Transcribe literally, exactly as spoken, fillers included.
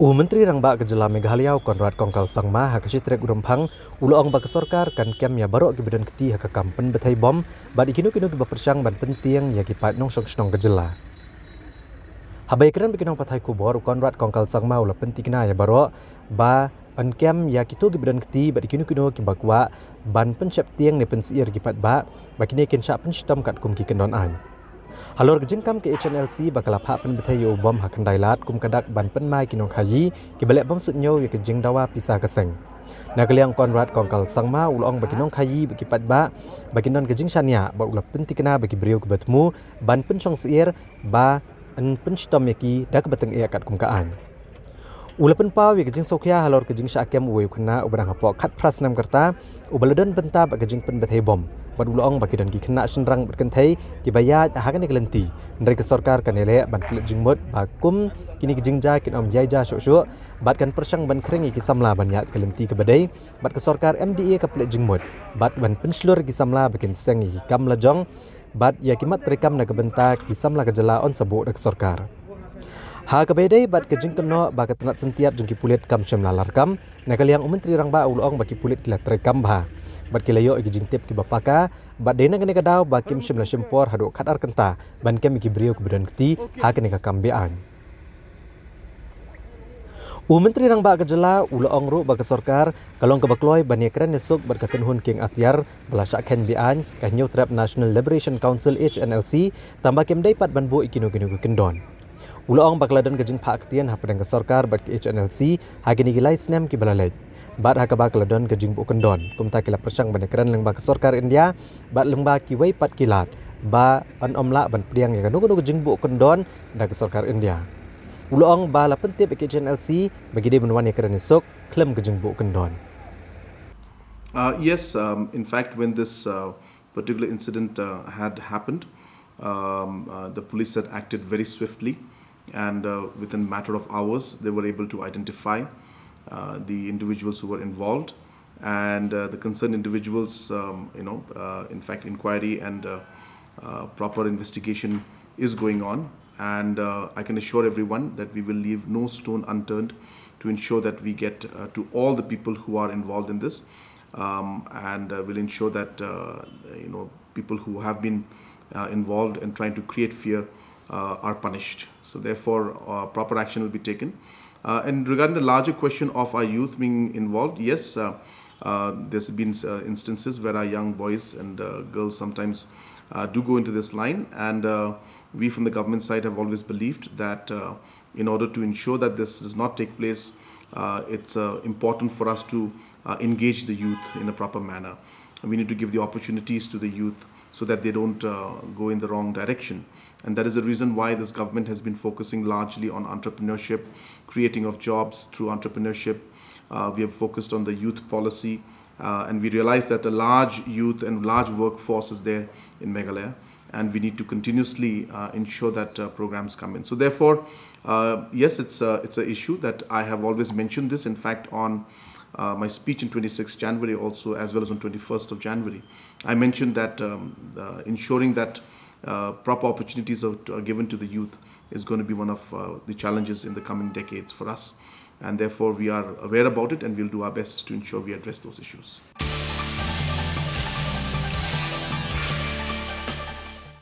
U Myntri Rangbah ka Jylla Meghalaya, u Conrad Kongkal Sangma, ha ka shi tarik u Rymphang, u la ong ba ka sorkar kan kem ïa baroh kiba don kti ha ka kam pynbthei bom bad ïa kino kino kiba pyrshang ban pyntieng ïa ki paid nongshong shnong ka jylla. Haba ïakren bad ki nongpathai khubor, u Conrad Kongkal Sangma u la pyntikna ïa baroh ba yn kem ïa kito kiba don kti bad ïa kino kino kiba kwah ban pynsheptieng ne pynsyier ïa ki paidbah ba kine kin shah pynshitom katkum ki kyndon aiñ. Halor ka jingkam ka H N L C ba ka la phah pynbthei ïa u bom ha Khyndailad kum ka dak ban pynmai ki nongkhaïi kiba leh bym suidñiew ïa ka jingdawa pisa ka seng. Na ka liang u Conrad Kongkal Sangma u la ong ba ki nongkhaïi bad ki paidbah ba kin don ka jingshaniah bad u la pyntikna ba ki briew kiba thmu ban pynshong syier ba yn pynshitom ïa ki da kaba tyngeh katkum ka aiñ. U la pynpaw ïa ka jingsngewkhia halor ka jingshah kem uwei u khynnah uba dang hapoh khatphra snem ka rta uba la don bynta bad ka jingpynbthei bom bad u la ong ba ki don ki khynnah shynrang bad kynthei kiba ïaid ha kane ka lynti. Hynrei ka sorkar kan ïaleh ban klet jingmut ba kum kine ki jingjia kin ym ïai jia shuh shuh bad kan pyrshang ban khring ïa ki samla ban ïaid ka lynti kaba dei bad ka sorkar M D A ka klet jingmut bad ban pynshlur ïa ki samla ba kin seng ïa ki kam lajong bad ïa ki mat treikam na ka bynta ki samla ka jylla yn sa buh da ka sorkar. Ha kaba ïadei bad ka jingkynnoh ba ka tnat syntiat jong ki pulit kam shym la larkam, na ka liang u Myntri Rangbah u la ong ba ki pulit ki la treikam bha bad ki la ïoh ïa ki jingtip kiba paka bad dei na kane ka daw ba kim shym la shim por haduh khatar kynta ban kem ïa ki briew kiba don kti ha kane ka kam be-aiñ. U Myntri Rangbah ka jylla u la ong ruh ba ka sorkar ka long kaba kloi ban ïakren ïasuk bad ka kynhun kieng atiar ba la shah kheiñ be-aiñ, ka Hynñiewtrep National Liberation Council, H N L C, tangba kim dei pat ban buh ïa kino kino ki kyndon. U la ong ba ka la don ka jingphah ktien hapdeng ka sorkar bad ka H N L C ha kine ki lai snem kiba la leit bad ha kaba ka la don ka jingbuh kyndon, kumta ki la pyrshang ban ïakren lyngba ka sorkar India bad lyngba kiwei pat ki lad ba yn ym lah ban pdiang ïa kano kano ka jingbuh kyndon da ka sorkar India. U la ong ba la pyntip ïa ka H N L C ba ki dei ban wan ïakren ïasuk khlem ka jingbuh kyndon. Uh, yes, um, in fact, when this uh, particular incident uh, had happened, um, uh, the police had acted very swiftly, and uh, within a matter of hours, they were able to identify uh, the individuals who were involved. And uh, the concerned individuals, um, you know, uh, in fact, inquiry and uh, uh, proper investigation is going on. And uh, I can assure everyone that we will leave no stone unturned to ensure that we get uh, to all the people who are involved in this. Um, and uh, we'll ensure that, uh, you know, people who have been uh, involved and trying to create fear uh, are punished. So therefore, uh, proper action will be taken. Uh, and regarding the larger question of our youth being involved, yes, uh, uh, there's been uh, instances where our young boys and uh, girls sometimes uh, do go into this line, and uh, we from the government side have always believed that uh, in order to ensure that this does not take place, uh, it's uh, important for us to uh, engage the youth in a proper manner. We need to give the opportunities to the youth so that they don't uh, go in the wrong direction. And that is the reason why this government has been focusing largely on entrepreneurship, creating of jobs through entrepreneurship. Uh, we have focused on the youth policy, uh, and we realize that a large youth and large workforce is there in Meghalaya, and we need to continuously uh, ensure that uh, programs come in. So therefore, uh, yes, it's a, it's an issue that I have always mentioned this. In fact, on uh, my speech in twenty-sixth January also, as well as on twenty-first of January, I mentioned that um, uh, ensuring that uh, proper opportunities are, are given to the youth is going to be one of uh, the challenges in the coming decades for us. And therefore, we are aware about it, and we'll do our best to ensure we address those issues.